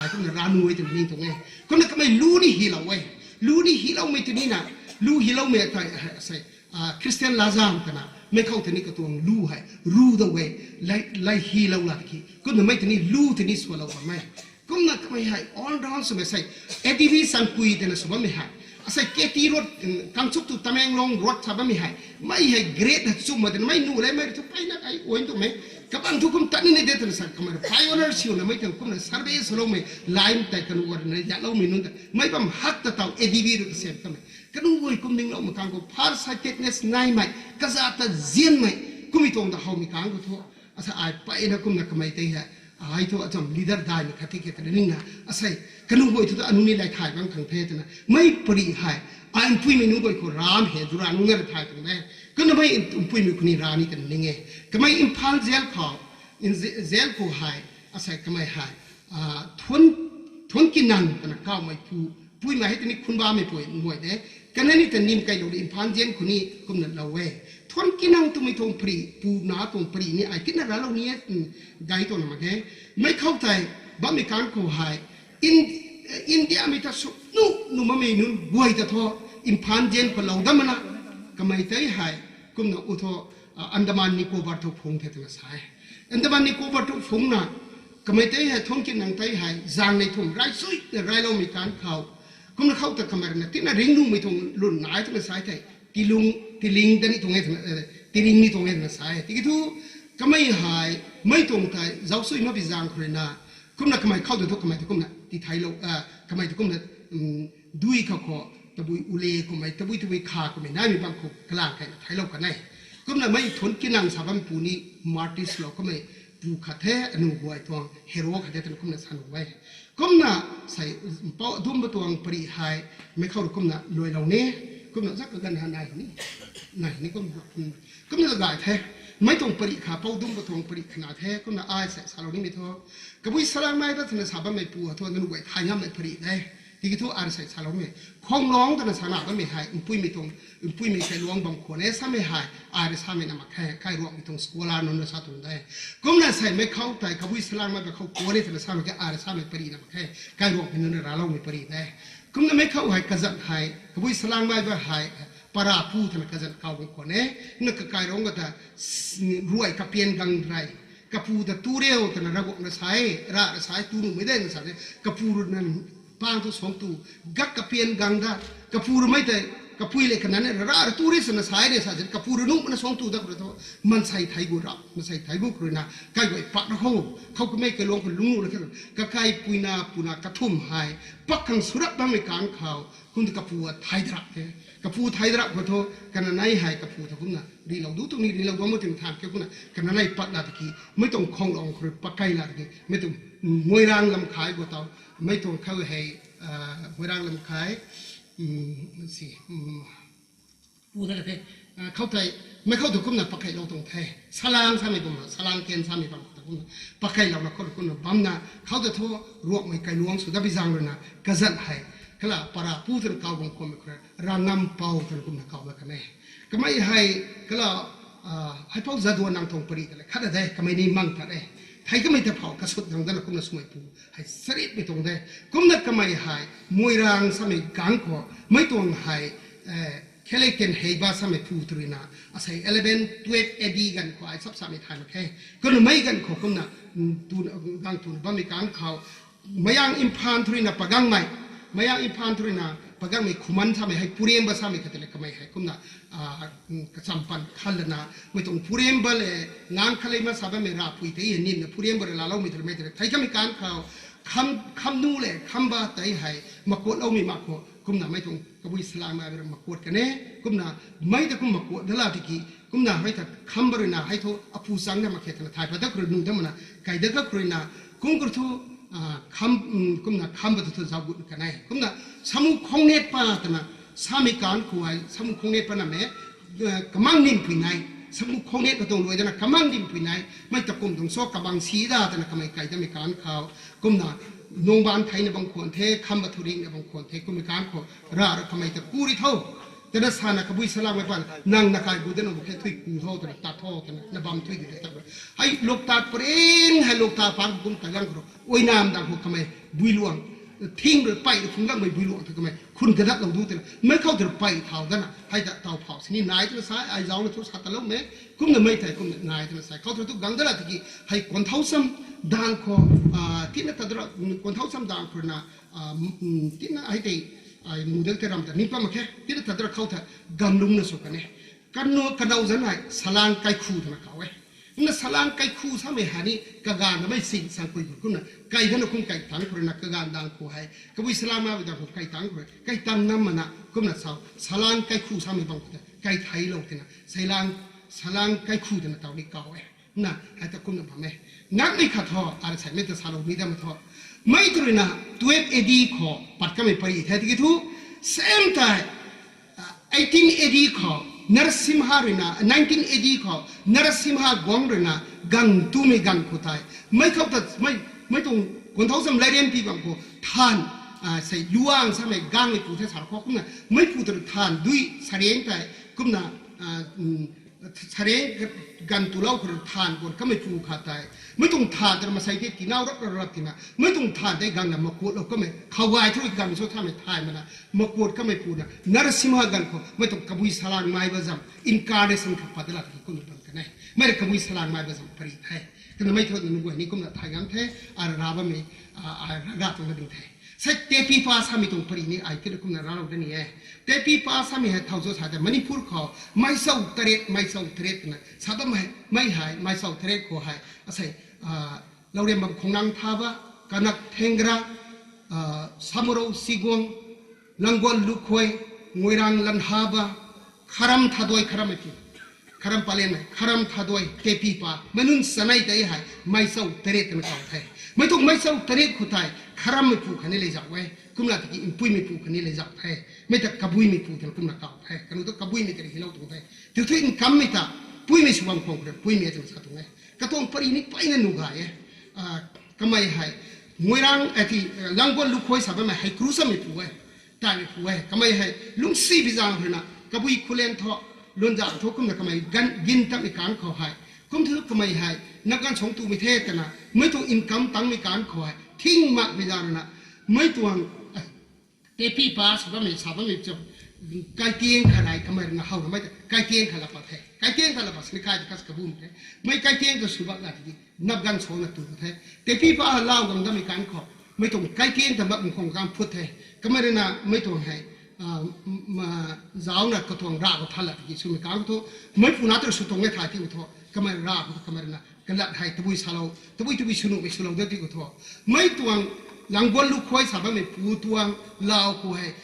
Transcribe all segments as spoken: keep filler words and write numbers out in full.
Kumna ranu e twna ning tuang e. Kumna kamei lu ni hilou e. Lu ni hiloumei tini na, lu hiloumei tei, sei, Christian Lazam twna mei khou tei ni katuang lu hei ru dau e, lei, lei hilou la tiki. Kumna mei tei ni lu tei ni sualou bam e. Kumna kamei hei all round swmei sei, A D V sangpui twna sw bammei hei, asei K T Road, Kangchuk tu Tamenglong Road sa bammei hei, mei hei grade hei chumma twna mei nuh le, mei thu peyna ai oi twmei. Kabang thu kum tat ni ni de twna sa kamei pioneer siuna mei tuang kumna survey swloumei, line tei kanu guay rui na yatloumei nunc ta mei bam hak ta taw A D V rui kasem kamei. Kanu guay kum ningloumei kang khou farsightedness naimei, kaza ta zianmei, kummei tuang ta howmei kang khou thu, asa ai peyna kumna kamei tei hei, ai thu acham leader daimei khat ti khe twna ningna, asei, kanu guay thu tu anu ni lei thay bam khang the twna mei pari hei, ai mpuimei nunc guay khou ram he, dura nunc na ra thay tuang de. Kumna mei mpuimei khou ni ra ni twna ning e. Kamei Imphal jail khou, in jail khou hei, asei kamei hei, Thuan, Thuan Kinang twna kawmei pu, puimei hei tei ni khunbamei pui guay de. Kaniw ni ta nim kailou de Imphal jail khou ni kumna lou e. Thuan Kinang twmei tuang pari, pu na tuang pari ni ai tina raclou ni e, dai tuang na mak khe. Mei khou tei, bammei kang khou hei, Indiamei ta sw nuh nuh bammei nunc guay ta thu, Imphal jail khou lou dam mana, kamei tei hei, kumna u thu, Andaman Nicobar thu phung the twna sa e. Andaman Nicobar thu phungna, kamei tei hei Thuan Kinang tei hei zaeng nei thum rai suina racloumei kang khou, kumna khou ta kamei rui na tina ring nuhmei tuang lun nai twna sa e thei, tilung, tiling ta ni tuang e twna, tiring ni tuang e twna sa e. Tiki thu, kamei hei, mei tuang tei zaucsui mak bi zaeng khou rui na, kumna kamei khou ta thu kamei ta kumna titheilou, kamei ta kumna, dui kha khou, tabui ule kummei, tabui tabui kha kummei naimei bam khou kalang kaina theilou kan e. Kumna mei Thuan Kinang sa bam pu ni martyrs lou kamei pu khat the, anu guay tuang hero khat the twna kumna sa nuh e. Kumna sei, Pou Dumba tuang pari hei, mei khou rui kumna luailou ni, kumna zak kaganv ha nai ni, nai ni kum, kumna gay the. Mei tuang pari kha, Pou Dumba tuang pari khana the, kumna ai sei salou nimei thu, Kabui Salangmei ta twna sa bammei pu thu nanu guay thay ngammei pari de. Tiki thu ai sei salou nimei, Khonglong twna sana bammei hei, mpuimei tuang, mpuimei kailuang bam khwan e samei hei, ai rui samei na mak khe, kairuangmei tuang scholar nunc rui sa tuang de. Kumna sei mei khou tei Kabui Salangmei ba khou kuan e twna samei khe, ai rui samei pari na mak khe, kairuangmei nunc rui racloumei pari de. Kumna mei khou hei kazanc hei, Kabui Salangmei ba hei, para pu twna kazanc kaw bam khwan e, na kakai rong ka ta, ruai kapian gang rei, kapu ta tu riu twna Ravguangc na sa e, ra ra sa e, tu nuhmei de na sa e, kapu rui na pang thu suang tu, gak kapian gang da, kapu rui mei tei, kapui le kanan e, ra ra tu ri sana sa e de sa e, kapu rui nuh mana suang tu da khou rui thu, mansei thei gu ra, mansei thei gu khou rui na, kai guay pat ra khou, khou kamei kailuang khou lungc nuh ra khe, kakai puina, puna kathumh hei, pak khang swrap bammei kang khou, kum ta kapu a thai darap the. Kapu thai darap khou thu, kananei hei kapu ta kumna, rilou du tu ni, rilou du mo twna than ke kumna, kananei pat la tiki, mei tuang Khonglong khou rui pakai la tiki, mei tuang Moirang Lamkhai gu taw, mei tuang khou hei, Moirang Lamkhai, si, pu ta ka the, khou tei, mei khou ta kumna pakailou tuang the. Salang samei kumna, Salang ken samei bam khou ta kumna, pakailouna khou kumna bamna, khou ta thu, Ruangmei kailuang sw da bi zaeng rui na, kazanc hei, kala para pu twna kaw bam khwanmei khou rui, Rangam Pou twna kumna kaw da kan e. Kamei hei, kala, Haipou Jadonang tuang pari ta le khat a de, kamei ni mang tat e. Thei kamei ta phou kasut gang dana kumna swmei pu hei saritmei tuang de. Kumna kamei hei, Moirang samei gang khou, mei tuang hei, Khele Ken Heiba samei pu tw rui na, asei eleven, twelve A D ganv khou ai sap samei thay mak khe. Kumna mei ganv khou kumna, gang tuna bammei kang khou, Mayang Imphal tw rui na pagangmei, Mayang Imphal tw rui na pagangmei Khuman samei hei Puremba samei khat le kamei hei kumna, kacham pan khan lana, mei tuang Puremba le ngang khalei ma sa bammei ravpui tei hei nimna Puremba rui laaloumei tw rui mei tei thei kamei kang khou, Kham, Khamnu le Khamba tei hei makuatloumei mak khou, kumna mei tuang Kabui Salangmei rui makuat kan e, kumna mei ta kum makuat da la tiki, kumna hei ta Khamba rui na hei thu apu chang na mak khe twna thay pat da khou rui nuh da mana, kai da khou rui na, kum khou thu, Kham, kumna Khamba ta thu zauc gut kan e. Kumna Samu Khongnet pa twna, samei kang khou hei, Samu Khongnet pa na me, kamang nimpui nai, Samu Khongnet katuang luai dana kamang nimpui nai, mei ta kum tuang so kabang si da twna kamei kai damei kang khou, kumna Nungban theina bam khwan the, Khamba thu ringna bam khwan the, kummei kang khou, ra ra kamei ta ku ri tho. Tana sana kabui salangmei pan nang nakai gu dana bu khe thui ku tho twna tat tho twna na bam thui di ta. Hei Loktak paren hei Loktak pang kum ta gang khou rui. Oinam dang khou kamei builuang. Thing rui pei rui phung gangmei builuang ta kamei. Khun kadat lou du twna. Mei khou tei rui pei thau dana. Hei ta tau phau sini nai twna sa. Ai zauc na thu sa ta lou me. Kumna mei tei kumna nai twna sa. Khou tei rui tu gang dala tiki. Hei kuan thau sam dang khou. Tina ta dara kuan thau sam dang khou na. Tina hei tei. Ai mu dang tei ram ta ning pa mak khe. Tina ta dara khou tei. Gamlung na sw kan e. Kanu, kanow zanc hei, salang kaikhu twna kau e. Kumna salang kaikhu samei hei ni, kaganv na mei sing sang kui gun kumna, kai dana kum kai tang khou rui na, kaganv dang khou hei, kabui salang mabui dang khou kai tang khou rui, kai tang nam mana, kumna sa, salang kaikhu samei bang khou ta, kai theilou tina, salang, salang kaikhu twna taw ni kau e. Na, hei ta kumna bam e. Ngakmei khat thu, ara saimei ta salou ni dam thu. Mei tu rui na, twelve A D khou, pat kamei pari the tiki thu, same time, eighteen A D khou, Narasimha rui na, nineteen A D khou, Narasimha guangc rui na, gang tumei gang khou tei. Mei khou ta, mei, mei tuang, kuan thau sam lairem pi bam khou, than, sei luang samei gangmei pu the sa khou kumna, mei pu ta than dui sareng tei, kumna, sareng gan tulou khou than kuan kamei pu khat tei. Mei tuang than tei masei tei tinau rap rap rap tina. Mei tuang than tei gang na makuatlou kamei. Khou gay thu gang so thamei thay mana. Makuat kamei pu na. Narasimha ganv khou. Mei tuang kabui salang mai bazam. Incarnation khat pat dala tiki kumna bam kan e. Mei rui kabui salang mai bazam pari the. Kana mei thu nunc guay ni kumna thay ngam the. Ara ra bammei. Ara ra tuang na ding the. Sei Tepi pa samei tuang pari ni ai tina kumna ralou da ni e. Tepi pa samei hei thau cho sa ta Manipur khou, meichau taret, meichau taret twna. Sa bammei, mei hei, meichau taret khou hei. Asei, Laurem bam khongnang thaba, Kanak Thengra, Samurou Siguang, Langguan Lukhuai, Ngoirang Lanhaba, Kharam Thadoi, Kharammei pu. Kharam Palen hei, Kharam Thadoi, Tepi pa, mei nunc chanei tei hei, meichau taret twna kau the. Mei tuang meichau taret khou tei, Kharammei pu khatni lei zauc e. Kumna tiki Mpuimei pu khatni lei zauc the. Mei ta Kabuimei pu twna kumna kau the. Kanu tu Kabuimei tei rui hilou tuang the. Tiu thu Nkammei ta, Puimei sw bam khwang khou rui, Puimei twna sa tuang e. Katuang pari ni peyna nu gay e. Kamei hei, Ngoirang, ati, Langguan Lukhuai sa bammei hei kru samei pu e. Taimei pu e. Kamei hei, lungcsi bizang rui na, Kabui Khullen thu, Lunzang thu kumna kamei gan, gin tatmei kang khou hei. Kum thu kamei hei, nap ganv song tumei the twna, mei tuang income tangmei kang khou hei. Thing makmei zang rui na, mei tuang, Tepi pa sw bammei, sa bammei cho. Kaitiang khat rui kamei rui na how na mei ta, kaitiang khat la pat the. Kaitiang khat la pat sini kai ta kas kabum the. Mei kaitiang ta sw bak la tiki, nap ganv song na tu the. Tepi pa hei lau gang damei kang khou. Mei tuang kaitiang ta bak mkhwang kang phut the. Kamei rui na mei tuang hei, zauc na katuang ra khou than la tiki swmei kang khou thu. Mei pu na tu sw tuang e thay ti khou thu. Kamei ra khou kamei rui na kalat hei tabui salou, tabui tabui sw nuhmei swlou da ti khou thu. Mei tuang Langguan Lukhuai sa bammei pu tuang lau khou hei.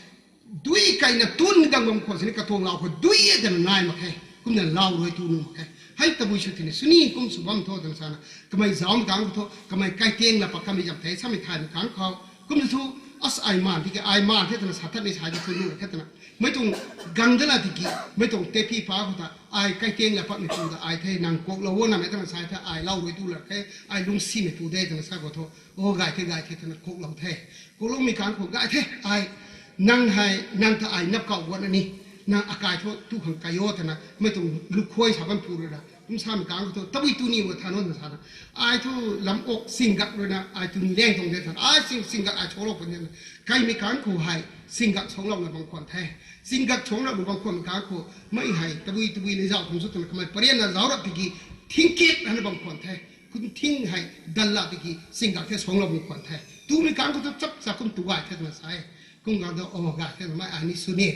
Dui kaina tun gang bam khwan sini katuang lau khou dui e twna nai mak khe. Kumna lau rui tu nuh mak khe. Hei tabui sw tini swni kum sw bam tho twna sana. Kamei zauc mei kang khou thu, kamei kaitiang la pat kamei zam the samei thaymei kang khou. Kum thu, as ai man tiki ai man the twna sa tat ni sa di tu nuh khe twna. Mei tuang gang dala tiki, mei tuang Tepi pa khou ta, ai kaitiang la patmei pu ta ai the, nang kuaklou o namei twna sa the, ai lau rui tu la khe, ai lungcsimei pu de twna sa khou thu. O gay the, gay the twna kuaklou the. Kuakloumei kang khou gay the, ai, nang hei, nang ta ai nap kau guatna ni, nang akai thu tu khang kai o twna, mei tuang Lukhuai sa bam pu rui ra. Kum samei kang khou thu, tabui tu ni o than o twna sana. Ai thu lam ok singgak rui na, ai tu ni leng tuang de twna, ai sing, singgak ai shanglou pun de twna. Kaimei kang khou hei, singgak shanglou na bam khwan the. Singgak shanglou na bam khwanmei kang khou, mei hei, tabui, tabui ni zauc khang sw twna kamei parian na zauc rap tiki, thing kek na na bam khwan the. Kun thing hei, dal la tiki, singgak the shanglou bam khwan the. Tumei kang khou thu chap cha kum tu gay the twna sa e. Kum gang thu, o gay the twna mei ai ni sw ni.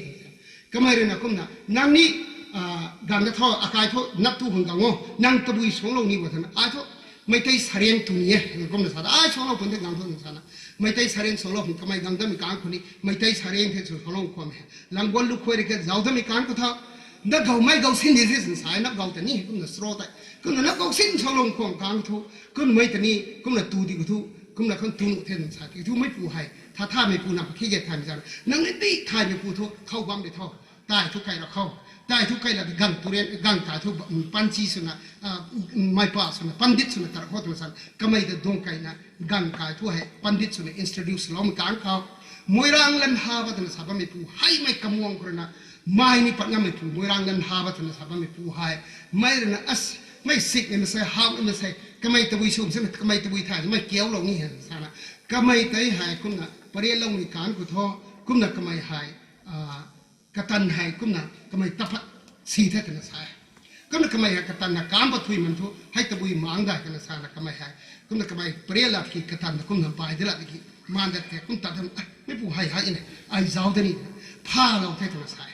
Kamei rui na kumna, nang ni, gang na tho, akai thu, nap tu khang gang o, nang tabui shanglou ni bo twna, ai thu, Meitei sareng tu ni e, kumna sa ta, ai shanglou pun the gang thu twna sana. Meitei sareng shanglou khang kamei gang damei kang khou ni, Meitei sareng the sw shanglou khwan e. Langguan Lukhuai rui khe zauc damei kang khou tho, nap gau mei gau sin di the twna sa, nap gau ta ni, kumna sro tei. Kumna nap gau sin shanglou khwan kang thu, kumna mei ta ni, kumna tu di khou thu, kumna khang tu nuh the twna sa, tiki thu mei pu hei, tha thaymei pu nam pakhi ge thaymei zan. Nang ni di thaymei pu thu, khou bam de tho. Tai thu kai ra khou. Tai thu kai la ta gang turen, gang kai thu, mm, panchi swna, ah, mm, meipa swna, pandit swna tar khou twna san. Kamei ta dungc kaina, gang kai thu hei, pandit swna introduce loumei kang khou. Moirang Lanhaba twna sa bammeipu, heimei kamuang khou rui na, mai ni pat ngammeipu, Moirang Lanhaba twna sa bammeipu hei. Mei rui na, as, mei sikmei masei, hawmei masei, kamei tabui sum se, kamei tabui thay, mei kiaulou ni hei, sana. Kamei tei hei, kumna, parialoumei kang khou thu, kumna kamei hei, ah, katan hei kumna kamei tapat si the twna sa e. Kumna kamei hei katan na kam pat thui man thu, hei tabui mang dai twna sana kamei hei. Kumna kamei pariala ki katan na kumna bai de la ki, maan dat the kum tat the, ah, meipu hei hei ni, ai zauc de ni twna, phalou the twna sa e.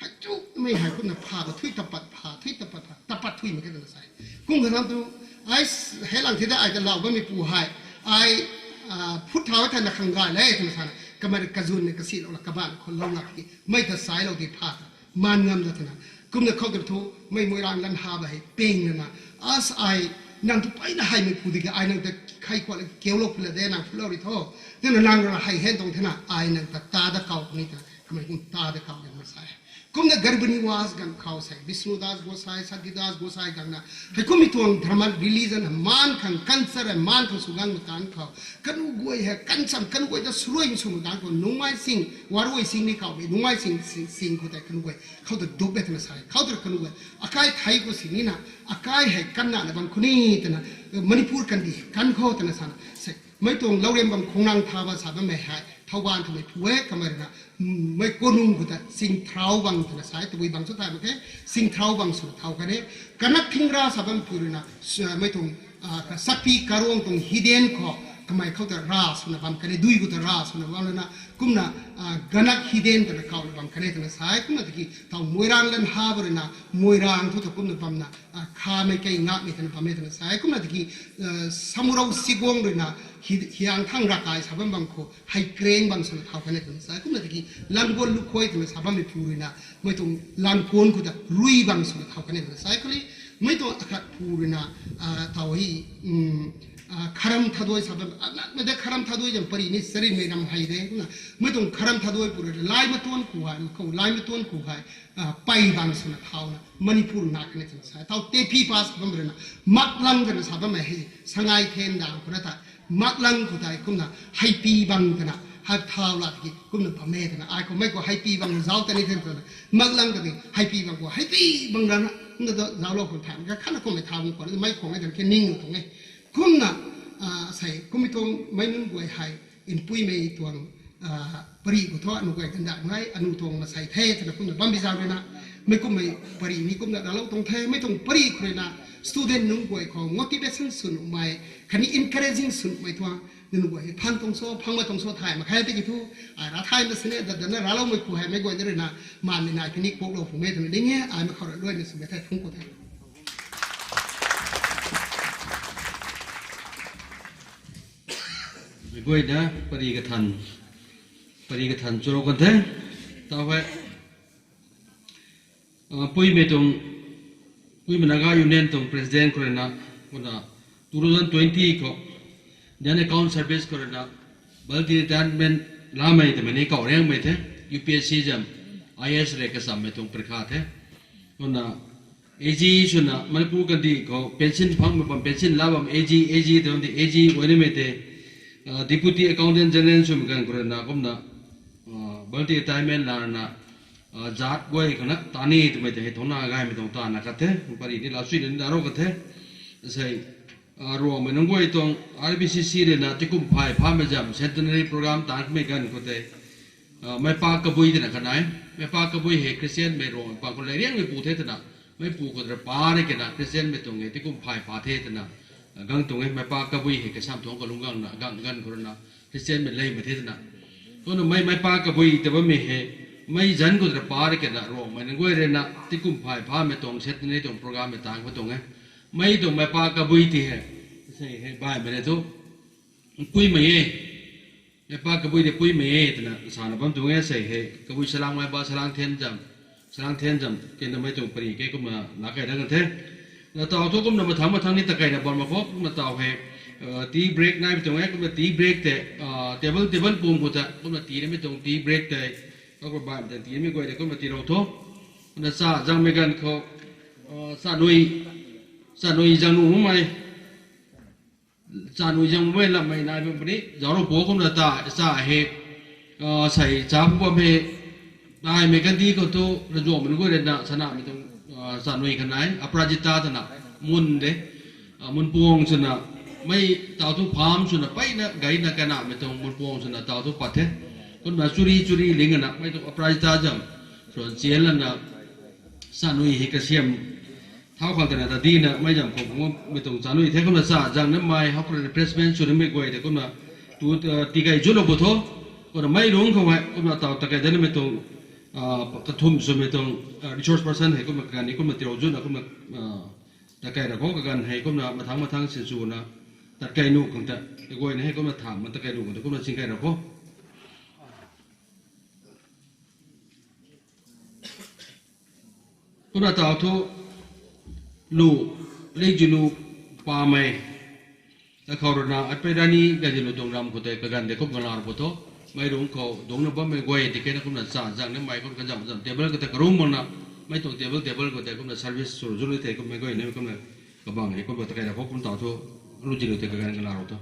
Hei chu mei hei kumna pha ba thui tapat pha, thui tapat pha, tapat thui mak khe twna sa e. Kum kha nam tu, ai s-, hei lang the de ai ta lau bammeipu hei, ai, ah, phut thau thana khang gay le twna sana, kamei kazun ni kasilou la kaban khou lou la ki, mei ta sailou di pha ta, maan ngam da twna. Kumna khou ta thu, mei Moirang Lanhaba hei ping lana, as ai, nang tu peyna heimeipu di ki, ai nang ta khai khou la kiaulou pui la de, nang phulou ri tho. Twna nang rui hei hen tuang thena, ai nang ta ta da kau puni twna, kamei kum ta da kau twna sa e. Kumna Garba Niwas ganv khou sei, Bishnu Das Gosai, Santi Das Gosai gangna, heikummei tuang dharma religion, maan khang culture, maan khang sw gangmei kang khou, kanu guay hei, kansam kanu guay ta swruai swmei kang khou, nungmei sing, warui sing ni khou, nungmei sing, sing, sing khou tei kanu guay, khou ta duk e twna sa e, khou ta kanu guay, akai thei khou sini na, akai hei kanna na bam khou ni twna, Manipur kandih kan khou twna sana, sei, mei tuang Lourem bam Khongnang Thaba sa bammei hei, Thouban twmei pu e, kamei rui na, mm, mei Konung khou ta, Singthrau bang twna sa e, tabui bang sw thay mak khe, Singthrau bang swna thau kan e, Kanak Thingra sa bammeipu rui na, s-, mei tuang, ah, ka Sakti Karong tuang hidden khou, kamei khou ta ra swna bam kan e, dui khou ta ra swna bam lana, kumna, ah, Ganak hidden twna kauna bam kan e twna sa e, kumna tiki, tau Moirang Lanhaba rui na, Moirang thu ta kumna bamna, ah, khamei kei ngakmei twna bam e twna sa e, kumna tiki, ah, Samurou Siguang rui na, hi-, hiang thang rakai sa bam bang khou, hei kreng bang swna thau kan e twna sa e, kumna tiki, Languan Lukhoi twna sa bammeipu rui na, mei tuang Lankuan khou ta, rui bang swna thau kan e twna sa e, kali, mei tuang akhat pu rui na, ah, tau hei, mm, ah, Kharam Thadoi sa bam, ah, na, mei de Kharam Thadoi zam pari ni sarinmei ram hei de, kumna, mei tuang Kharam Thadoi pu rui na, Laimatuan khou hei, mak khou Laimatuan khou hei, ah, pei bang swna thauna, Manipur na kan e twna sa e, tau Tepi pa sa bam rui na, Maklang twna sa bammei hei, Sangai Then dang khou na ta, Maklang khou tei kumna, Heipi bang twna, hei thau la tiki, kumna bam e twna, ai khou mei khou Heipi bang zauc ta ni the twna, Maklang ta ni, Heipi bang khou, Heipi bang rana, kumna ta zauclou khou thay, ka khatna kummei thau bang khou, mei khou e twna, khe ning nu tuang e. Kumna, ah, sei, kummei tuang mei nunc guay hei, npuimei tuang, ah, pari khou thu, anu guay gandai ngai, anu tuang masei the, twna kumna bam bi zau rui na, mei kummei pari ni kumna ralou tuang the, mei tuang pari khou rui na, student nunc guay khou motivation swnmei, khatni encouraging swnmei tuang, nunc guay phang tuang so, phang ma tuang so thay, mak khe tiki thu, ai ra thay ma sini, dat dat na raloumei khou hei, mei guay na rui na, manmei nai pini kuaklou pumei twna ding e, ai mei khou rui luaina swmei the, phung khou the. Mei guay na, pari kathan, pari kathan chulou kan the, tau hei, ah, puimei tuang, Puimei Naga Union tuang president khou rui na, kumna two thousand twenty khou, Indian Account Service khou rui na, voluntary retirement lamei twmei ni kau riangmei the, U P S C zam, I A S rei kasammei tuang parikha the. Kumna, A G swna Manipur kandih khou pension phangmei bam, pension la bam A G, A G tei bam di A G guay nimei tei, ah, Deputy Accountant General swmei ganv khou rui na kumna, ah, voluntary retirement lana, ah, zat guay khou na tani twmei tei hei thungna gaymei tuang tana khat the, pari ni la suina ni na rou khat the. Sei, ah, Ruangmei nunc guay tuang R B C C rui na tikum phay phamei zam centenary program taanmei ganv khou tei, ah, Meipa Kabui twna khat nai. Meipa Kabui hei Christianmei Ruangmei pang khou lei riangmei pu the twna. Meipu khou ta pa rui kena Christianmei tuang e tikum phay pha the twna, ah, gang tuang e. Meipa Kabui hei kasam tuang kalung gangna, gang ganv khou rui na Christianmei leymei the twna. Kumna mei, Meipa Kabui ta bammei hei, mei zanc khou ta pa rui kena Ruangmei nunc guay rui na tikum phay phamei tuang centenary tuang programmei taanmei tuang e. Mei tuang Meipa Kabui ti hei, sei hei baihmei le thu, puimei e. Meipa Kabui de puimei e twna sana bam tuang e sei hei, Kabui Salangmei ba Salang Then zam, Salang Then zam, kena mei tuang pari ke kumna la kai dang kan the. Na tau thu kumna mathang mathang ni ta kaina bam mak khou, kumna tau hei, ah, tea break naimei tuang e, kumna tea break tei, ah, table, table pum khou ta, kumna tea nimei tuang tea break tei, Baihmei tang timei guay tei kumna tiilou tho. Kumna cha zangmei ganv khou, chanui, chanui zang nuh makmei, chanui zang makmei lammei nai bam puni, zauclou pu kumna ta, cha hei, sei cha pu bam hei, naimei kandih khou thu, razuanmei nunc guay rui na, sanamei tuang, chanui kha nai, Aparajita twna, mun de, mun puang swna, mei taw thu pham swna, peyna, gayna kanamei tuang mun puang swna, taw thu pat the. Kumna churi, churi ling ana, mei tuang Aparajita zam, swan chian lana, chanui hei kasiam, thau khang twna ta dina, mei zam khou, mei tuang chanui the kumna cha zang namei, howkra refreshment sw namei guay tei kumna, tu, tikei zunlou pu tho, kumna mei rungc khou hei, kumna taw takei dat namei tuang, kathumh swmei tuang, resource person hei kumna kaganv ni kumna tiilou zuna kumna, takei ra khou kaganv hei kumna mathang mathang sinswna, tatkei nuh khang ta, kaguayna hei kumna thamh ma takei nuh khang ta kumna chingkei ra khou. Kumna taw thu, lu, likzilu, pamei, ta khou rui na, atpei rani, gayzilu tuang ram khou tei kaganv tei kum kalaru pu tho, mei rungc khou, dungcna bammei guay, tikeyna kumna cha zang namei, kum kazam zam, table khou tei karungc makna, mei tuang table, table khou tei kumna service sw zun thei kummei guay na, kumna kabang hei, kumna takei ra khou, kum taw thu, lu zilu tei kaganv kalaru tho.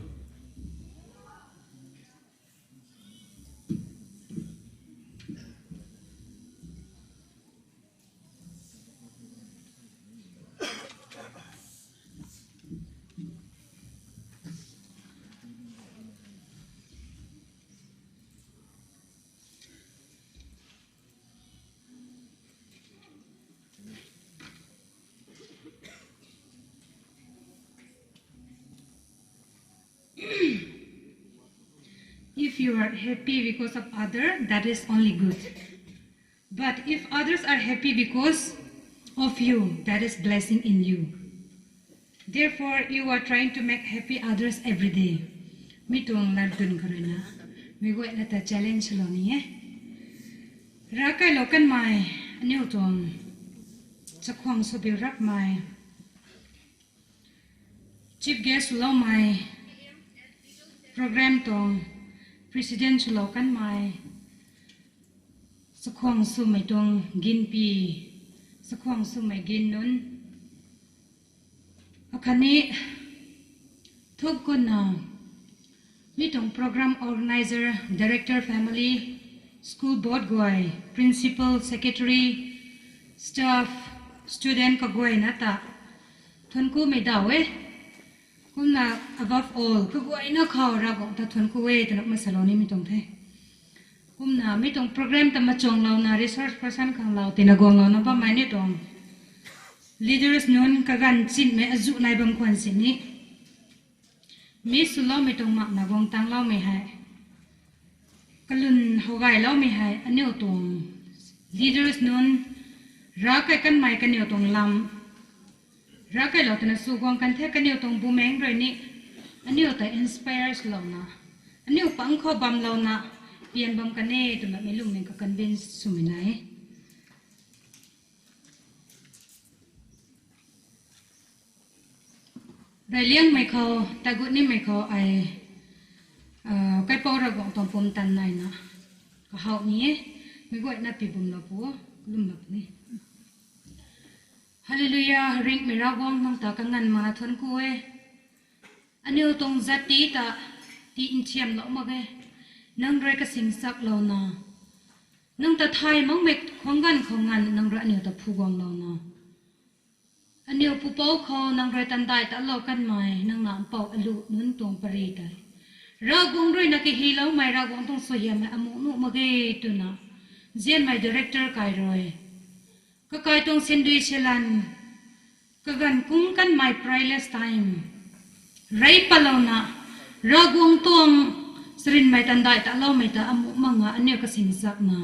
If you are happy because of other, that is only good. But if others are happy because of you, that is blessing in you. Therefore, you are trying to make happy others every day. Mi tuang lat dun kha rui na, mei guayna ta challenge lou ni e. Ravkai lou kanmei, aniu tuang, chakhwang sw biu rapmei, chief guest swloumei, program tuang president swlou kanmei, chakhwang swmei tuang ginpi, chakhwang swmei gin nunc, akhatni thuk kunna, mi tuang program organizer, director, family, school board guay, principal, secretary, staff, student kaguayna ta thuanckumei daw e. Kumna above all, kaguayna khou Ravguangc ta thuancku e twna kumna salou nimei tuang the. Kumna mi tuang program ta machuanglouna resource person khanglou tina guanglouna bammei ni tuang leaders nunc kaganv chinmei azuh nai bam khwan sini, mi swloumei tuang makna guang tangloumei hei, kalun how gayloumei hei aniu tuang leaders nunc, ravkai kanmei kaniw tuang lam, ravkailou twna sw guang kan the. Kaniw tuang bumaengc rui ni aniu ta inspire swlouna, aniu pang khou bamlouna pian bam kan e twmei mi lungning ka convince swmei nai. Reyliangmei khou, tagut nimei khou ai, kaipouc Ravguangc tuang pumtan naina kahaw ni e. Mi guayna pi bumlou pu, kalumlou puni. Hallelujah, ringhmei Ravguangc, nang ta kanganv makna thuancku e. Aniu tuang zat ti ta ti nthiamlou mak e. Nang rui kasingchaklouna, nang ta thay makmei khwang ganv khou nganv nang rui aniu ta phu guanglouna, aniu pupouc khou nang rui tandai talou kanmei nang na mpouh alu nunc tuang pary tei Ravguangc rui na kahyloumei, Ravguangc tuang suaihiammei amuh nuh mak ge twna, nzianmei director kai rui, kakai tuang sindui silan, kaganv kung kanmei priceless time rey patlouna, Ravguangc tuang sarinmei tandai taloumei ta amuh makna aniu kasingchakna,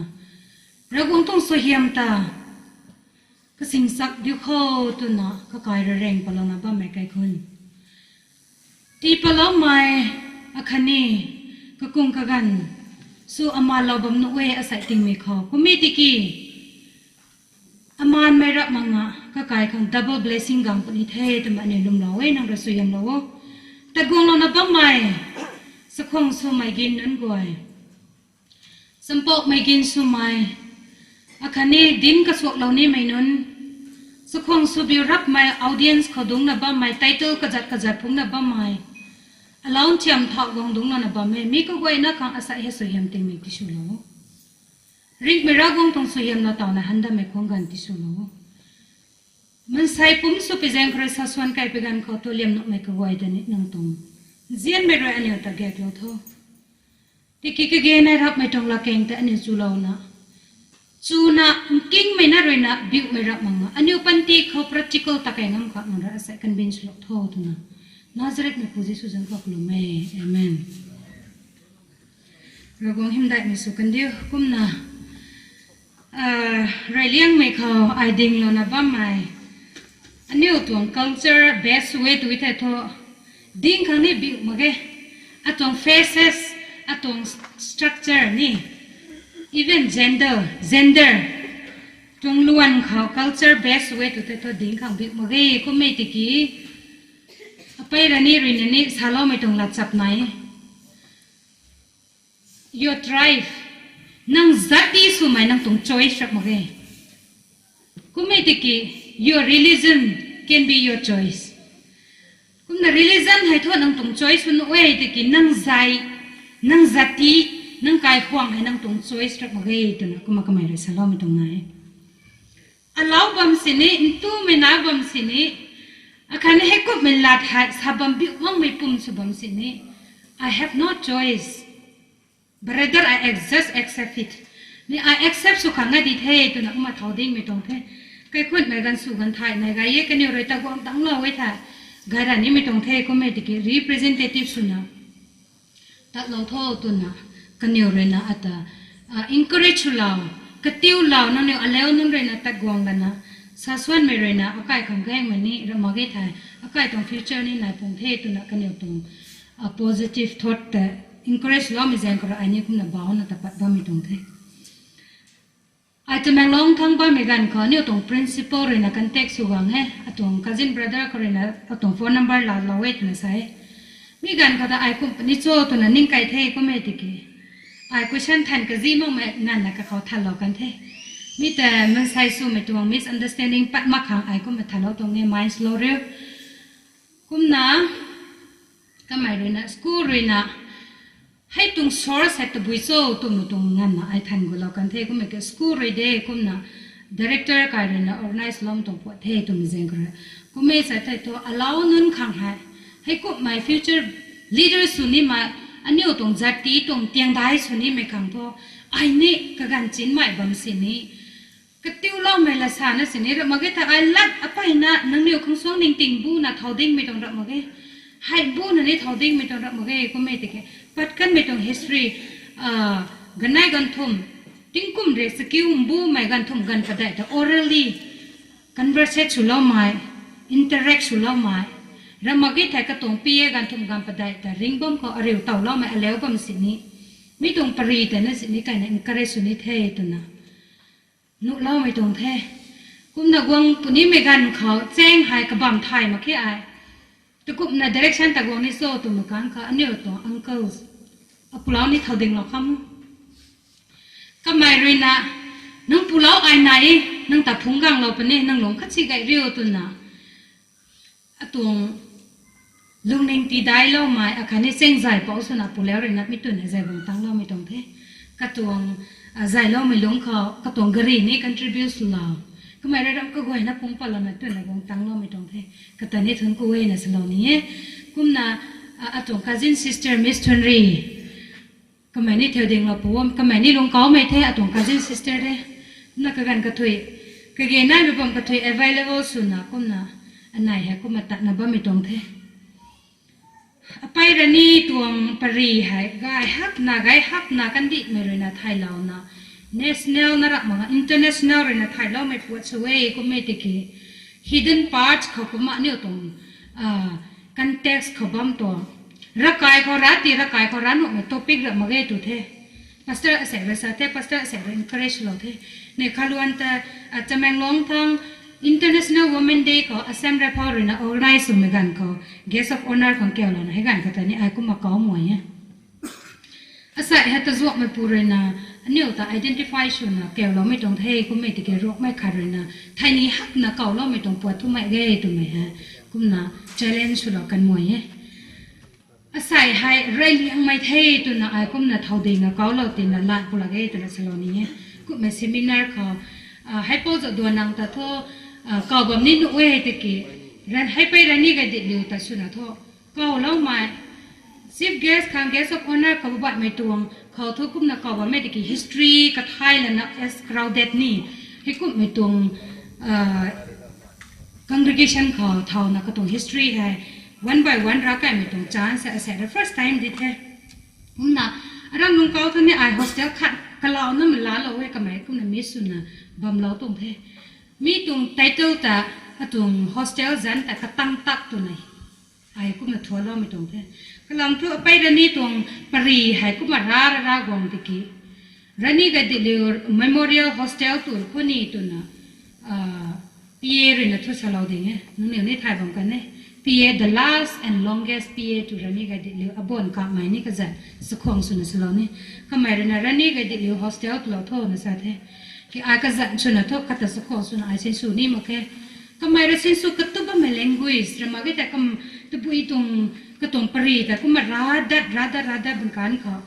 Ravguangc tuang suaihiam ta kasingchak diu khou twna kakai rui reng patlouna bammei kaikhunc, tii patloumei, akhatni kakung kaganv sw amanlou bam nuh e asei tingmei khou. Kum e tiki, amanmei rap makna kakai khang double blessing gang puni the twmei aniu lwmlou e, nang rui suaihiamlou o. Tat guanglouna bammei chakhwang swmei gin nunc guay, Champouhmei gin swmei, akhatni dinc kasuaklou nimei nunc, chakhwang swbiu rapmei audience khou dungcna bammei, title kazat kazat phungcna bammei, alou thiam thauh guang dungclouna bam e, mi kaguayna khang asei hei suaihiam tingmik tiswlou. Ringhmei Ravguangc tuang suaihiamna tawna handamei khang ganv tiswlou. Mansei pumc sw pui zaeng khou rui sasuan kai pui ganv khou tu liam nuhmei kaguay ta ni nang tuang nzianmei rui aniu ta gaeklou tho. Tiki kage nai rapmei tuang latkaeng ta aniu chulouna, chuna nkingmei na ruina biuhmei rap mak na, aniu panty khou practical ta kai ngam khang nang rui asei convince lou tho twna, Nazaretmeipu Jisu zanc khou kalum e. Amen. Ravguangc hymdaihmei sw kandiu. Kumna, reyliangmei khou ai dinglouna bammei, aniu tuang culture best way tu thei thu, dinc khang ni biuh mak ge. Atuang faces, atuang structure ni, even gender, gender tuang luan khou culture best way tu thei thu dinc khang biuh mak ge. Kummei tiki, apei rani ruina ni saloumei tuang latchap nai e. Your tribe, nang zati swmei nang tuang choice rap mak ge. Kummei tiki, your religion can be your choice. Kumna religion hei thu nang tuang choice sw nuh e tiki nang zai, nang zati, nang kaikhwang hei nang tuang choice rap mak ge twna kumna kamei rui saloumei tuang nai e. Alou bam sini, ntumei na bam sini, akhatni heikumhmei lat hei sa bam biuh makmei pum sw bam sini, I have no choice. But rather I just accept it. Ni ai accept sw khang a di the twna kumna thau dingmei tuang the. Kaikhunhmei ganv sw ganv thay nai gay e, kaniw rui ta guang tanglou e the. Gay ra nimei tuang the, kummei tiki representative swna tatlou tho twna, kaniw ruina ata encourage swlou, katiulou, nangniw aleu nunc ruina tat guang lana, sasuanmei ruina akai khang gaengmei ni rap mak ge thei, akai tuang future ni nai pung the twna kaniw tuang positive thought ta encourage loumei zaeng khou rui ai ni kumna bauna ta pat bammei tuang the. Ai Tamenglong thang bammei ganv khou aniu tuang principal ruina contact sw gang e, atuang cousin brother khou ruina atuang phone number laalou e twna sa e. Mi ganv khou ta ai kum puni cho twna ning kai the, kummei tiki ai question than kazi makmei nganvna kakhou thanlou kan the. Mi ta mansei swmei tuang misunderstanding pat mak khang ai kumna thanlou tuang e, mind slow riu. Kumna, kamei ruina, school ruina, hei tuang source hei tabui cho twmei tuang nganvna ai than gulou kan the, kummei ki school rui de kumna, director kai ruina organize lou tuang puat the twmei zaeng khou rui. Kummei sa thei thu alou nunc khang hei, heikumhmei future leader sw nimei, aniu tuang zati tuang tiangdai sw nimei khang thu, ai ni kaganv chinmei bam sini, katiuloumei la sana sini rap mak ge ta ai lat apeyna nangniw khang suang ningting buna thau dingmei tuang rap mak ge. Hei buna ni thau dingmei tuang rap mak ge, kummei tiki pat kanmei tuang history, ganei ganvthumh, tingkum re sakiu mbumei ganvthumh ganv padeih ta orally conversate swloumei, interact swloumei, rap mak ge thei katuang pa ganvthumh ganv padeih ta ring bam khou ariu tawloumei aleu bam sini, mi tuang pary ta na sini kaina encourage sw ni the twna nuhloumei tuang the. Kumna guang punimei ganv khou chaeng hei kabam thay mak khe ai. Takumna direction ta guang ni cho twmei kan kha aniu tuang uncles, apulou ni thau dinglou kham. Kamei ruina, nang pulou ai nai, nang ta phungc ganglou puni, nang lungc khatsi gay riu twna, atuang lungning tidailoumei, akhatni chaeng zay pou swna pulou ruina mi twna zay guang tangloumei tuang the. Katuang zayloumei lungc khou katuang gari ni contribute swlou, kamei rui ram kaguayna phungc patlouna twna guang tangloumei tuang the. Kata ni thun kaguayna salou ni e. Kumna, atuang cousin sister Miss Thunri, kamei ni theu dinglou pu, kamei ni lungc kaumei the, atuang cousin sister the. Kumna kaganv kathui, kage naimei bam kathui available swna kumna, anei hei kumna tatna bammei tuang the. Apei rani tuang pary hei gay hakna gay hakna kandihmei ruina thaylouna, national na rap mak, international ruina thayloumei puat sw e, kummei tiki hidden part khou kumna aniu tuang context khou bam tuang, ravkai khou ra ti, ravkai khou ra nuhmei topic rap mak ge tu the. Pastor asei rui sa the, pastor asei rui encourage lou the. Ni khaluan ta, Tamenglong thang International Women Day khou Assam Rifle ruina organize swmei ganv khou guest of honour khang kaulouna hei ganv khou ta ni ai kumna kau muai e. Asei hei tazuakmeipu ruina, Aniu ta identify swna kawloumei tuang the, kummei tiki Rongmei khat ruina theini hakna kawloumei tuang puat thumei ge twmei hei kumna challenge swlou kan muai e. Asei hei reyliangmei the twna ai kumna thow ding a kawlou tina lat pulak e twna salou ni e. Kummei seminar khou, ah, Haipou Jadonang ta thu, ah, kaw bam ni nuh e tiki, Ran, Haipei Rani Gaidinliu ta swna thu kawloumei, chief guest khang guest of honour khou baihmei tuang khou thu kumna kaw bammei tiki history kathay lana as crowded ni, hei kummei tuang, ah, congregation khou thauna katuang history hei one by one ravkaimei tuang chance hei asei rui first time di the. Kumna, aram lungkau thu ni ai hostel khat kalauna mei laalou e, kamei kumna miss swna bamlou tuang the. Mi tuang title ta, atuang hostel zanc ta Katang Tak twna ai kumna thualoumei tuang the. Kalam thu Apei Rani tuang pari hei kumna ra ra ra guang tiki, Rani Gaidinliu Memorial Hostel tu khou ni twna, ah, P A ruina thu salou ding e. Nangniw ni thay bam kan e. P A, the last and longest P A to Rani Gaidinliu, abuan kamei ni kazanc chakhwang swna salou ni. Kamei ruina Rani Gaidinliu Hostel twlou tho na sa the. Ki ai kazanc swna thu kata chakhwang swna ai sinsw ni mak khe. Kamei rui sinsw katup bammei language ra mak ge ta kam, tabui tuang, katuang pari ta kumna ra dat, ra dat, ra dat bun kan khou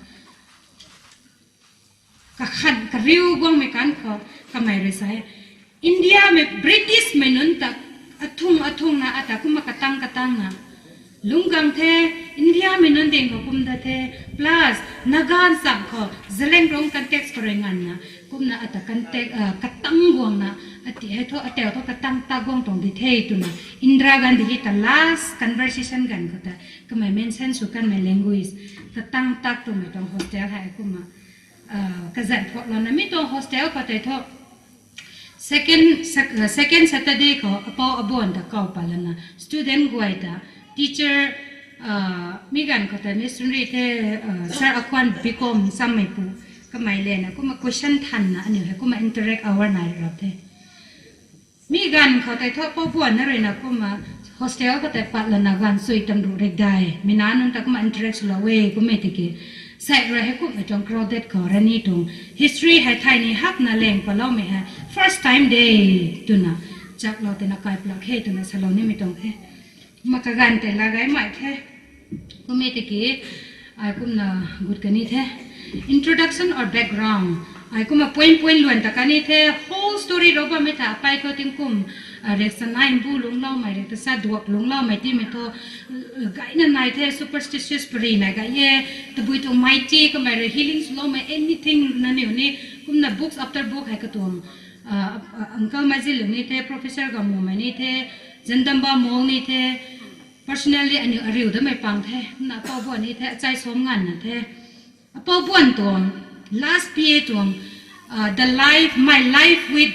kakhan kariu guangmei kan khou kamei rui sa e. Indiamei Britishmei nunc ta athung athungna ata kumna katang katangna lungc gang the, Indiamei nunc ding khou kum dat the, plus Naga ncham khou Zeliangrong context khou rui nganvna kumna ata context, ah, katang guangna, ati hei thu, atau thu katang tak guang tuang di the twna Indira Gandhi hei ta last conversation ganv khou ta kamei mention sw kanmei language, Katang Tak twmei tuang hostel hei kumna, ah, kazanc phuaklouna mi tuang hostel khou tei thu second, sec-, ah, second Saturday khou apou abuan ta kaw pat lana student guay ta teacher, ah, mi ganv khou tei missionary the, ah, Sir Akhwan Bikom Sammeipu, kamei lena kumna question thanna aniu hei kumna interact hour nai rap the. Mi ganv khou tei thu apou buan na ruina kumna hostel khou tei pat lana ganv sui tamruh rikdai mi na nunc ta kumna interact swlou e kummei tiki, sei rui hei kummei tuang crowded khou Rani tuang history hei theini hakna leng paloumei hei first time de twna chaklou tina kai pulak khe twna salou nimei tuang the. Kumna kaganv tei la gaymei the. Kummei tiki, ai kumna gut kani the. Introduction or background. Ai kumna point point luan ta kani the. Whole story rou bammei tha apei thu tingkum, ah, riaksa nai mbu lungcloumei, riaksa duak lungcloumei timei thu, ah, gayna nai the, superstitious pari nai gay e. Tabui tuang mighty kamei rui healing swloumei anything nangniw ni. Kumna books after book hei katuang, ah, ah, uncle Maiziliu ni the, Professor Gamumei ni the, Jandamba Mol ni the, personally aniu ariu damei pang the, kumna apou buan ni the, achai som nganvna the. Apou buan tuang, last P A tuang, ah, the life, my life with,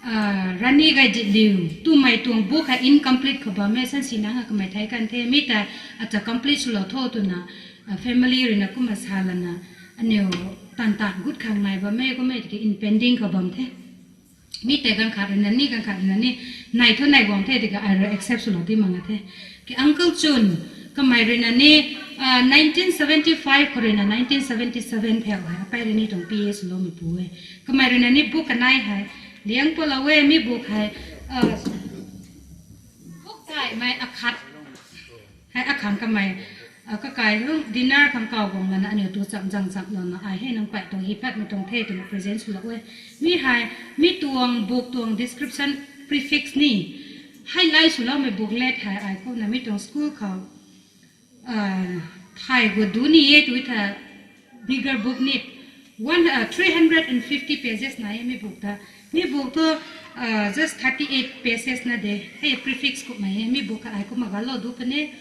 ah, Rani Gaidinliu twmei tuang book hei incomplete khou bam e, sansi nang a kamei thei kan the, mi ta acha complete swlou tho twna, ah, family ruina kumna sa lana, aniu tan tan gut khang nai bam e, kummei tiki impending khou bam the. Mi tei ganv khat ruina ni, ganv khat ruina ni, nai thu nai guang the tiki ai rui accept swlou ti mak nga the. Ki Uncle Chun, kamei ruina ni, ah, nineteen seventy five khou ruina nineteen seventy seven pheu hei apei rui ni tuang P A swloumeipu e. Kamei ruina ni book kanei hei liang palou e, mi book hei, ah, book taimei akhat hei akhang kamei, ah, kakai lung dinner khang kaw guang lana aniu tu cham zang chamlouna ai hei nang pei tuang hi patmei tuang the twna present swlou e. Mi hei, mi tuang book tuang description, prefix ni, hei lai swloumei booklet hei ai kumna mi tuang school khou, ah, thai gu du ni e tw tha, bigger book ni, one, ah, three hundred and fifty pages nai e mi book ta. Mi book thu, ah, just thirty eight pages na de. Hei prefix kummei e, mi book kha ai kumna galou du puni.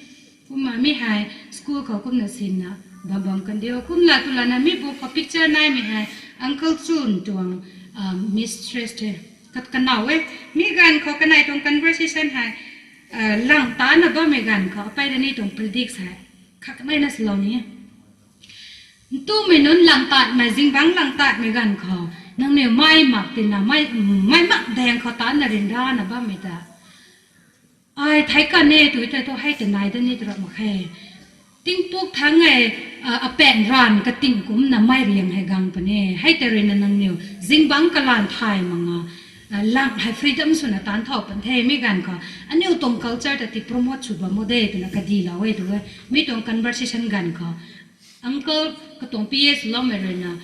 Kumna mi hei school khou kumna sinna bam bam kan diu. Kumla twlana mi book khou picture naimei hei Uncle Chun tuang, ah, mistress the. Kat kanow e. Mi ganv khou kanei tuang conversation hei, ah, lang tana bammei ganv khou apei rui ni tuang predict hei khat kaneina swlou ni. Ntumei nunc lang tatmei, zingbangc lang tatmei ganv khou nangniw mei mak tina, mei, mei mak daeng khou tana ryanrana bammei ta ai thei kan e tw tei thu hei ta nai da ni twra mak khe. Tingpuk thangc e, apaeng ranv kating kumcna mei riang hei gang puni e. Hei tei ruina nangniw zingbangc kalan thay manga, lang hei freedom swna taanc thau pan the mi ganv khou. Aniu tuang culture ta ti promote sw bam o de twna kadilou e tu e. Mi tuang conversation ganv khou uncle katuang P S loumei ruina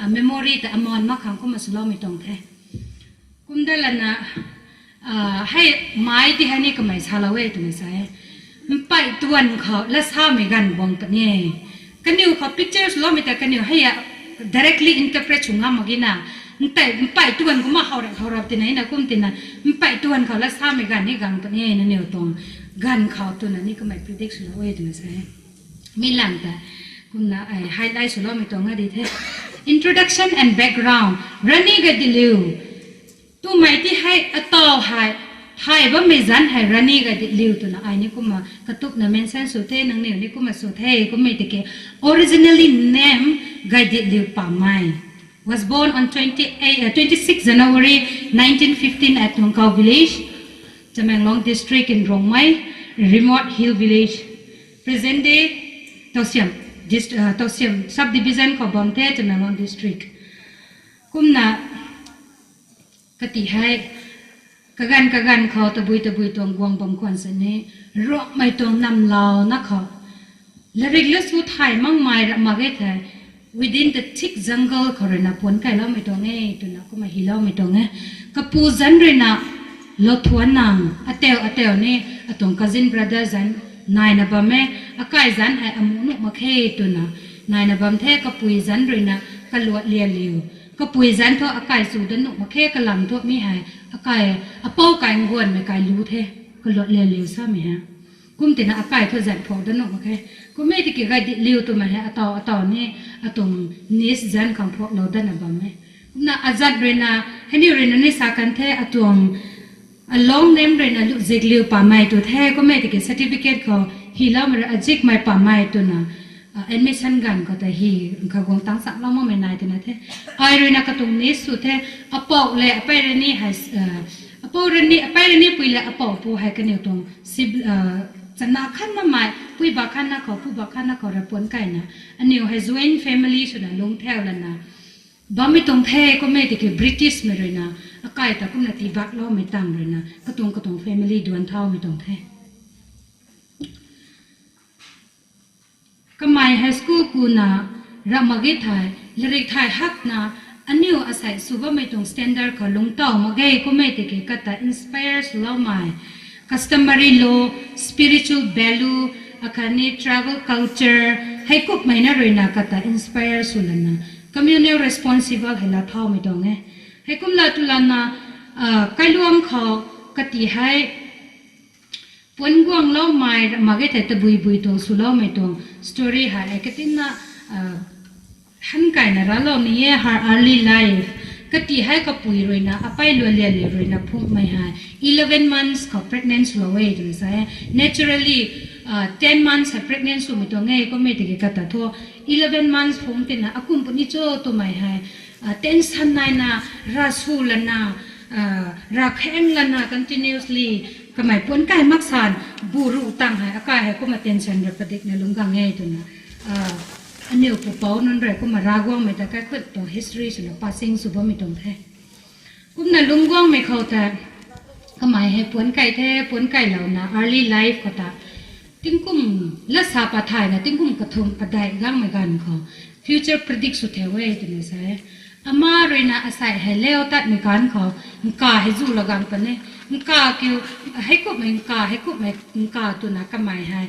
memory ta aman mak khang kumna swloumei tuang the. Kumda lana, hei mai ti hei ni kamei salou e twna sa e. Mpeyh tuan khou latsamei ganv guang puni e. Kaniw khou pictures loumei ta kaniw hei a directly interpret sw ngam mak ge na. Ntei mpeyh tuan kumna how rap how rap tina na kum tina, mpeyh tuan khou latsamei ganv ni gang puni e, nangniw tuang ganv khou twna ni kamei predict swlou e twna sa e. Mi lang ta kumna ai highlight swloumei tuang a di the. Introduction and background. Rani Gaidinliu twmei ti hei ataw hei thay bammei zanc hei Rani Gaidinliu twna ai ni kumna katupna mention sw the, nangniw ni kumna sw the. Kummei tiki originally name Gaidinliu Pamei, was born on twenty-eight, uh, twenty-six January nineteen fifteen at Lungkau village, Tamenglong district in Rongmei, remote hill village, present day Tausiam, dist- uh, Tausiam subdivision khou bam the, Tamenglong district. Kumna kati hei kaganv kaganv khou tabui tabui tuang guang bam khwan sini, Ruangmei tuang namlouna khou latrik latsu thay makmei rap mak ge thei, within the thick jungle khou ruina puanc kailoumei tuang e twna kumna hyloumei tuang e. Kapu zanc ruina Lothuannang, ateu ateu ni atuang cousin brother zanc naina bam e. Akai zanc hei amu nuh mak khe twna naina bam the. Kapui zanc ruina Kaluatlianliu. Kapui zanc thu akai chu dat nuh mak khe, kalam thu mi hei akai, apou kai nguanmei kai lu the, Kaluatlianliu samei hei. Kum tina akai thu zanc phou dat nuh mak khe. Kummei tiki Gaidinliu twmei hei ataw ataw ni atuang niece zanc khang phuaklou datna bam e. Kumna azat ruina, heiniw ruina ni sa kan the, atuang a long name ruina Luzikliu Pamei tu the. Kummei tiki certificate khou hyloumei rui Azikmei Pamei twna admission ganv khou ta hy kha guang tang changlou makmei nai twna the. Ai ruina katuang niece sw the. Apou le apei rani hei, apou rani, apei rani pui le apou pu hei kaniw tuang sib- chana khan namei, pui ba khanna khou, pu ba khanna khou rui puanc kaina, aniw hei joint family swna lungc thau lana bammei tuang the. Kummei tiki Britishmei ruina akai ta kumna tiibakloumei tang ruina katuang katuang family duanc thaumei tuang the. Kamei high school kuna rap mak ge thei, latrik thay hakna, aniw asei sw bammei tuang standard khou lungc taw mak ge. Kummei tiki kata inspire swloumei, customary law, spiritual value, akhatni tribal culture, heikumhmei na ruina kata inspire sw lana communal responsible hei laa thaumei tuang e. Heikumna tu lana, kailuang khou kati hei puanc guangloumei rap mak ge thei tabui bui tuang swloumei tuang story hei ai katinna han kaina raclou ni e. Her early life, kati hei kapui ruina apei Lualianliu ruina phungmei hei eleven months khou pregnant swlou e twna sa e. Naturally ten months hei pregnant swmei tuang e. Kummei tiki kata thu eleven months phung tina akum puni cho twmei hei tension naina, ravsw lana, ravkheng lana continuously kamei puanc kai mak san, bu ruh tang hei akai hei kumna tension rui padikna lungc gang e twna aniw pupouc nunc rui kumna Ravguangmei ta kaikhunc tuang history swna passing sw bammei tuang the. Kumna lungc guangmei khou ta kamei hei puanc kai the. Puanc kailouna early life khou ta tingkum latsa pat thayna tingkum kathumh padeih gangmei ganv khou future predict sw the e twna sa e. Ama ruina asei hei leu tatmei ganv khou nkav hei zu la gang puni. Nkav kiu, heikumhmei nkav, heikumhmei nkav twna kamei hei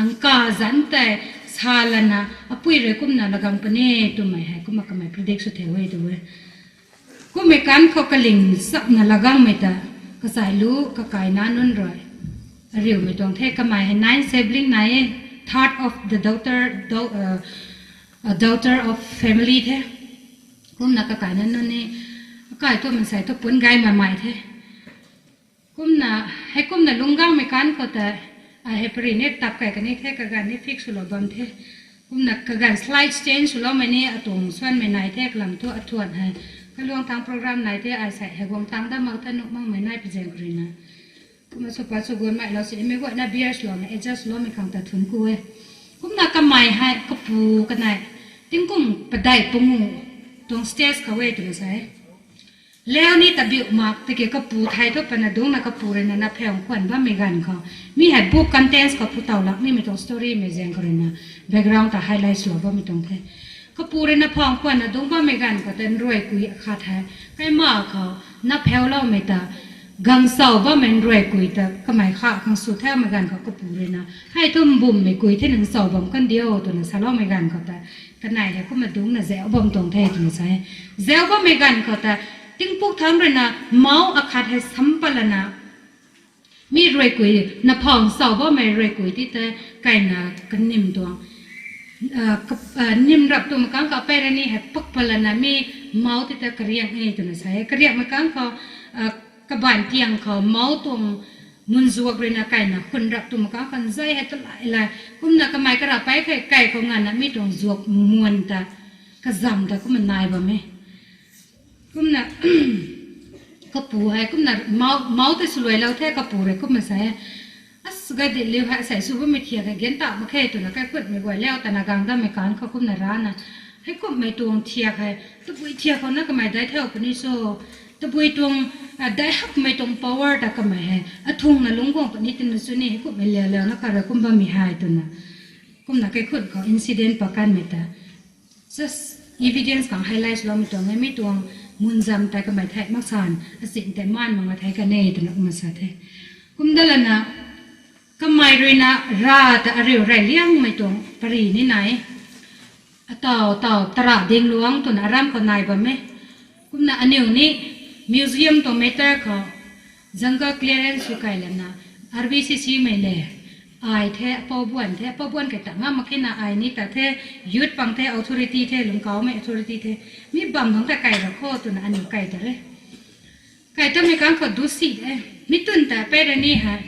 nkav zanc tei sa lana apui rui kumna la gang puni twmei hei kumna kamei predict sw the e tu e. Kummei ganv khou kaling chapna la gangmei ta kachai lu kakaina nunc rui ariumei tuang the. Kamei hei nine sibling nai e, third of the daughter, daughter of family the. Kumna kakaina nunc ni akai thu mansei thu puanc gay mamei the. Kumna, heikumna lungc gangmei ganv khou ta ai hei pari ni tap kai kani the, kaganv ni fix swlou bam the. Kumna kaganv slight change swloumei ni atuang suanmei nai the, kalam thu athuan hei kailuang thang program nai the, ai sei hei guang tang dat mak the, nuh makmei nai pi zaeng khou ruina. Kumna sw pat sw guanmeilou sinimei guayna bear swlouna adjust swloumei khang ta thunc ku e. Kumna kamei hei kapu kanei tingkum padeih pangu tuang stage khou e twna sa e. Lau ni tabiu mak tiki kapu thei thu pana dungcna kapu ruina na phau khwan bammei ganv khou, mi hei book contents khou phu taw lak nimei tuang storymei zaeng khou ruina background ta highlight swlou bammei tuang the. Kapu ruina phau khwanna dungc bammei ganv khou ta nruai kui akhat hei kaima khou na phauloumei ta gang chau bammei nruai kui ta kamei kha khang sw thaumei ganv khou kapu ruina hei thu mbummei kui the nang chau bam kandiu twna saloumei ganv khou ta kanei hei kumna dungcna zauc bam tuang the twna sa e. Zauc bammei ganv khou ta tingpuk thangc ruina mouc akhat hei sam pat lana mi ruai kui, na phau chau bammei ruai kui ti tei kaina kanim tuang nim rap twmei kang khou pei rani hei pak pat lana mi mouc ti ta kariang e twna sa e. Kariangmei kang khou kabaanc tiang khou mouc tuang munzuak ruina kaina khun rap twmei kang khou nzei hei talai lai kumna kamei karapei khei kai khou nganvna mi tuang zuak muan ta kazam ta kumna nai bam e. Kumna kapu hei kumna mouc tei swluailou the, kapu rui kumna sa e, as gay dit liu hei sei sw bammei thiak hei gan ta mak khe twna kaikhutmei guay lau tana gang dammei kan khou kumna rana heikumhmei tuang thiak hei tabui thiak khou na kamei daic thau puni so, tabui tuang daic hakmei tuang power ta kamei hei athungna lungc guang puni twna sw ni heikumhmei lau launa kha rui kum bammei hei twna kumna kaikhut khou incident pakanmei ta just evidence khang highlight swloumei tuang e. Mi tuang munzam tei kamei thei mak san achin tei maan mak nga thei kan e twna kumna sa the. Kumda lana kamei ruina ra ta ariu rey liangmei tuang pari ni nai. Ataw taw tara dingluang twna aram khou nai bam e. Kumna aniu ni museum tuang matter khou jungle clearance sw kai lana R B C C mei le ai the, apou buan the, apou buan kai ta ngam mak khe na ai ni ta the, youth pang the, authority the, lungkaumei authority the, mi bam nungc ta kai ra kho twna aniu kai ta re. Kai tamei kang khou du si e, mi twn ta pei rani hei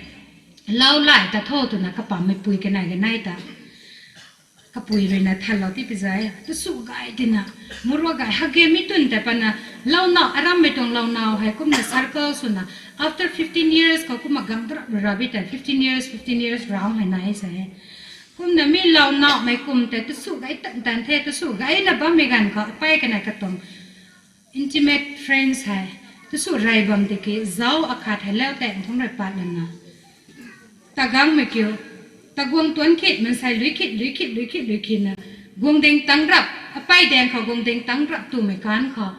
lau lai ta tho twna kapammei pui kanei kanei ta kapui ruina thanlou ti pi zai ta su gay tina, murua gay hak ge mi twn tei pana lau nau arammei tuang lau nau hei kumna circle swna after fifteen years khou kumna gang darap rui rabi tei fifteen years, fifteen years round hei nai sa e. Kumna mi lau naumei kum tei ta su gay tan tan the, ta su gayna bammei ganv khou apei kanei katuang intimate friends hei ta su rey bam tiki zauc akhat hei lau tang thungc rui pat lana ta gangmei kiu, ta guang tuanc khit mansei lui khit lui khit lui khit lui khitna guang ding tangc rap, apei daeng khou guang ding tangc rap twmei kan khou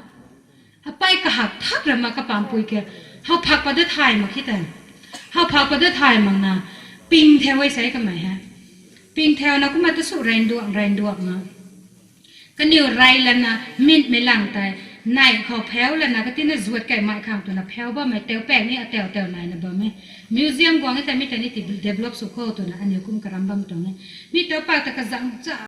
apei kahak thak rama kapampui ke, how phak pat da thay mak khit tei, how phak pat da thay makna ping theu e sei kamei hei. Ping theuna kumna ta su rey nduak rey nduakna kaniw rey lana minmei lang tei neih khou pheu lana katina zuat kaimei khang twna pheu bammei teu paeng ni ateu teu naina bam e. Museum guang e tei mi tei ni ti develop sw kho twna aniu kum karam bam tuang e. Mi teu pak ta kazang cha